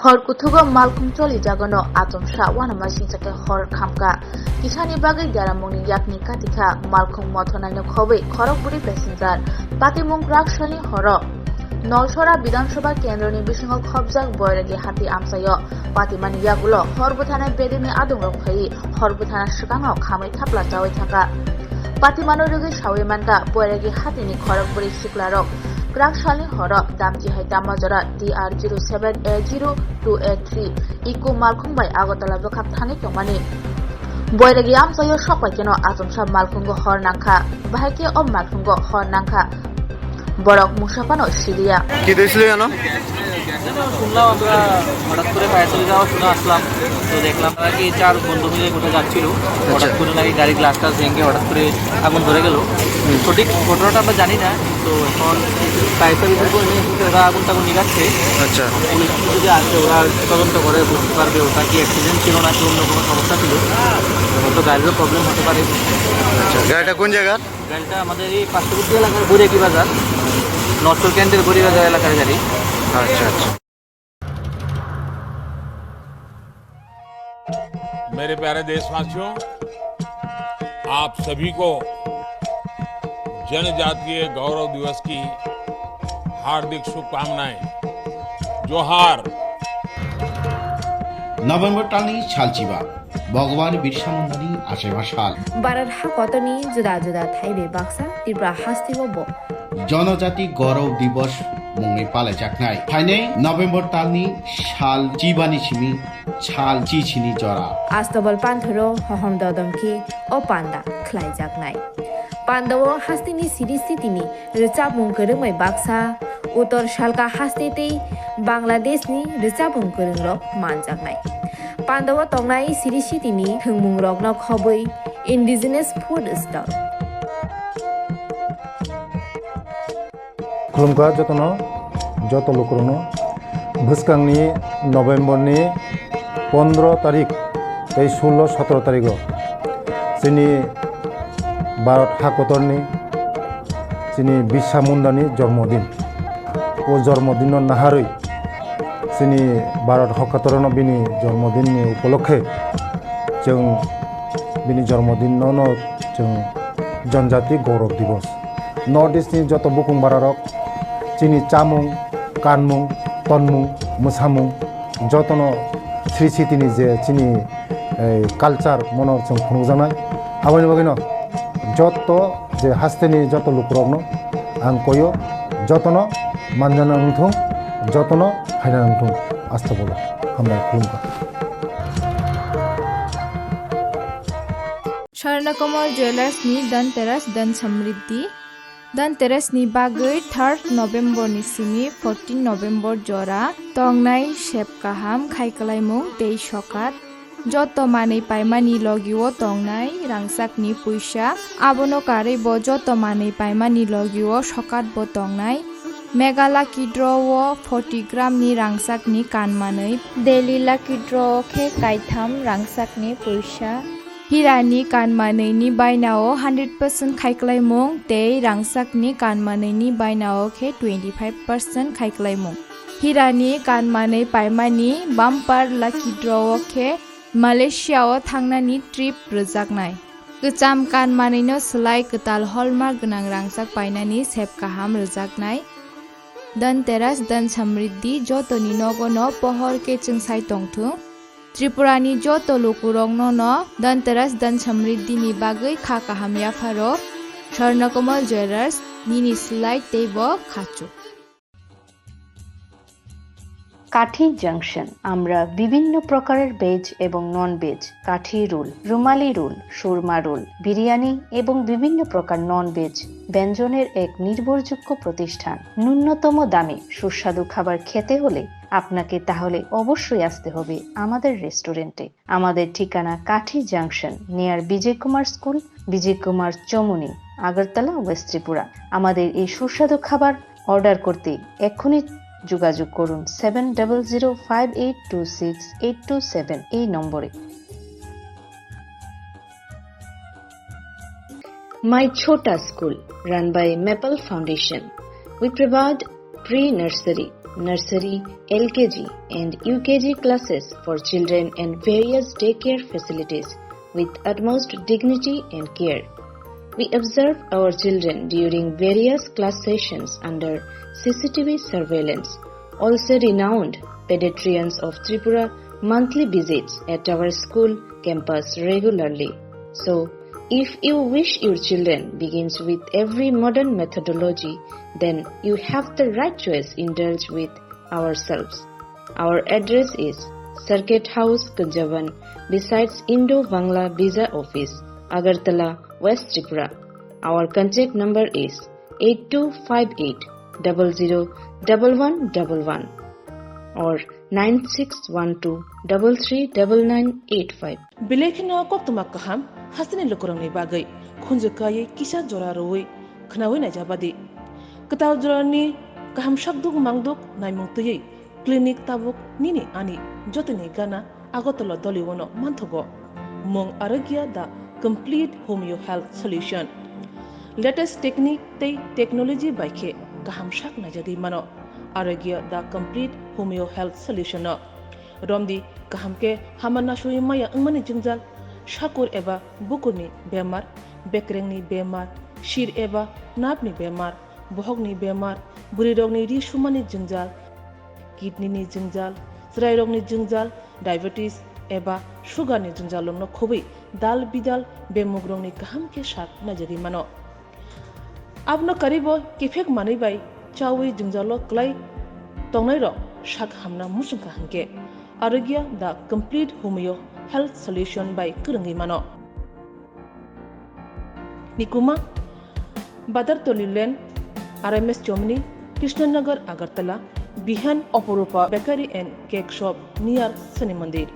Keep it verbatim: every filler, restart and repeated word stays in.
Hor kuthugo malkhung choli jagano achomsa uanama singcha khe hor khamkha. Kisani bagwi deramungni yakni katikha malkhung mothonai no khobwi khorokbwrwi passenger. Patimung kwrak salni horo Nolsora Bidhan Sabha kendroni bisingo khobjak Boiragi hati amchaio patimani yagulo hor bwtharnai bedekni adongrok phaiwi hor bwtharna swkango khamwi thapla chawi thangkha. Patimano rwgwi sawi mankha Boiragi hatini khorokbwrwi siklarok kwrak salni horo Damchihai Damajora D R zero seven A zero two A three Eco malkhung bai Agartala bwkhak thangwi tongmani. Boiragi amchaio sok bai kheno achomsa malkhungo hor nangkha, bahai khe o malkhungo hor nangkha. Borok mungsa phano siliya. কি দিয়েছিল জানো? জানো, শুনলাম আমরা হঠাৎ করে fire service আওয়াজ শুনে আসলাম, তো দেখলাম তারা কি চার বন্ধু মিলে কোথায় যাচ্ছিল, হঠাৎ আচ্ছা। করে নাকি গাড়ি গ্লাস টাস ভেঙে হঠাৎ করে আগুন ধরে গেল। হুম। সঠিক ঘটনাটা আমরা জানি না, তো এখন ফায়ার সার্ভিসের উপর নিয়ে এসেছে, ওরা আগুন টাগুন নিভাচ্ছে। আচ্ছা। পুলিশ যদি আসে, ওরা তদন্ত করে বুঝতে পারবে ওটা কি অ্যাক্সিডেন্ট ছিল নাকি অন্য কোনো সমস্যা ছিল। হয়তো গাড়িরও প্রবলেম হতে পারে। আচ্ছা, গাড়িটা কোন জায়গার? গাড়িটা আমাদের এই পার্শ্ববর্তী এলাকার বৈরাগী বাজার, নর্থ ক্যান্টের বৈরাগী বাজার এলাকার গাড়ি। আচ্ছা, আচ্ছা। मेरे प्यारे देशवासियों, आप सभी को जनजातीय गौरव दिवस की हार्दिक शुभकामनाएं। जोहार। November talni salchiba, Bhagwan Birsa Mundani achaima sal. Bharat hakotorni juda juda thai bai baksa Tripura hasteo bo Janajati Gaurav Divas mungwi palaijaknai. Phainai November talni sal chibani simi sal chichini jora. Astobal panthoro hohom dodom khe o panda khlaijaknai. Pandao hasteni siri sitini rwchapmung kwrwngbai baksa, Uttor Salka haste tei Bangladeshni rwchapmung kwrwngrok manjaknai. Pandao tongnai siri sitini thwngmungrokno khobwi indigenous food stall. Khulumkha jotono, joto lukurokno. Bwskangni November ni pondro tarik tei sullo sotro tarigo chini Bharat hakotorni chini Birsa Mundani jormodin. O jormodinno naharwi chini Bharat hakotorno bini jormodinni upolokhe chwng bini jormodinno no chwng Janjati Gaurav Divas. North East ni joto bukung bararok chini chamung, kanmung, tonmung, mwsamung, jotono sri sitini je chini, eh, culture mono chwng phunukjaknai. Aboni bagwino joto je hasteni joto lukurokno ang koyo, jotono manjana wngthung, jotono phaina wngthung, astagfirullah. Hambai khulumkha. Swarnakomal Jewellers ni Dhanteras Dhan Samriddhi. Dhanteras ni bagwi third November ni simi fourteen November jora tongnai sep kaham khai kwlaimung tei sokat. Joto manwi paimani logio tongnai rangchakni puisa, abono karwi bo joto manwi paimani logio sokat bo tongnai. Mega Lucky Draw o forty gram ni rangchakni kan manwi, Daily Lucky Draw o khe kaitham rangchakni puisa. Hirani kan manwini bainao hundred percent khaiklaimung tei rangchakni kan manwini bainao khe twenty five percent khaiklaimung. Hirani kan manwi paimani bumper lucky draw o khe Malaysia o thangnani trip rwjaknai. Kwcham kan manwino swlai kwtal hallmark gwnang rangchak painani sep kaham rwjaknai. Dhanteras Dhan Samriddhi jotoni nogono pohor khe chwngsai tongthung. Tripurani joto lukurokno no Dhanteras Dhan Samriddhi ni bagwi kha kaham yapharo. Swarnakomal Jewellers, nini swlai teibo khachuk. কাঠি জাংশন। আমরা বিভিন্ন প্রকারের ভেজ এবং non veg, কাঠি রোল, রুমালি রোল, সুরমা রোল, বিরিয়ানি এবং বিভিন্ন প্রকার non veg ব্যঞ্জনের এক নির্ভরযোগ্য প্রতিষ্ঠান। ন্যূনতম দামে সুস্বাদু খাবার খেতে হলে আপনাকে তাহলে অবশ্যই আসতে হবে আমাদের রেস্টুরেন্টে। আমাদের ঠিকানা কাঠি জাংশন, নিয়ার বিজয় কুমার স্কুল, বিজয় কুমার চমুনি, আগরতলা, ওয়েস্ট ত্রিপুরা। আমাদের এই সুস্বাদু খাবার অর্ডার করতে এক্ষুনি যোগাযোগ করুন seven double zero five eight two six eight two seven এই নম্বরে। My Chhota School, run by Maple Foundation. We provide pre-nursery, nursery, L K G, and U K G classes for children and various daycare facilities with utmost dignity and care. We observe our children during various class sessions under C C T V surveillance. Also renowned pediatricians of Tripura monthly visits at our school campus regularly. So, if you wish your children begins with every modern methodology, then you have the right choice. Indulge with ourselves. Our address is Circuit House, Kunjaban, besides Indo-Bangla Visa Office, Agartala, West Tripura. Our contact number is eight two five eight double zero double one double one or nine six one two double three double nine eight five. Belai kheno koktwma kaham hasteni lukurokni bagwi khunju kaiwi kisa jora rwui khnaui naijabadi. Kwtal jorani kaham sakduk mangduk naimung twiwi clinic tabuk nini ani jotoni gana Agartala Doliwono manthogo. Mung Arogya the complete homeo health solution. Latest technique tei technology bai khe kaham sak naijagwi mano Arogya the complete homeo health solution no. Romdi kaham khe hama nasui maya wngmani jwngjal, sakur eba bukurni bemar, bekrengni bemar, sir eba napni bemar, bohokni bemar, bwrwirokni ri sumani jwngjal, kidney ni jwngjal, chwrairokni jwngjal, diabetes eba sugar ni jwngjalrokno khobwi dal bidal bemugrokni kaham khe sak naijagwi mano. Abono karibo kiphek manwi bai chawi jwngjalo kwlai tongnairok sak hamna muchungkha hwnkhe Arogya the complete homeo health solution bai kwrwngwi mano. Nikuma, Badartoli Lane, R M S Chomni, Krishnanagar, Agartala, Bihan, Oporupa Bakery and Cake Shop near Shani Mandir.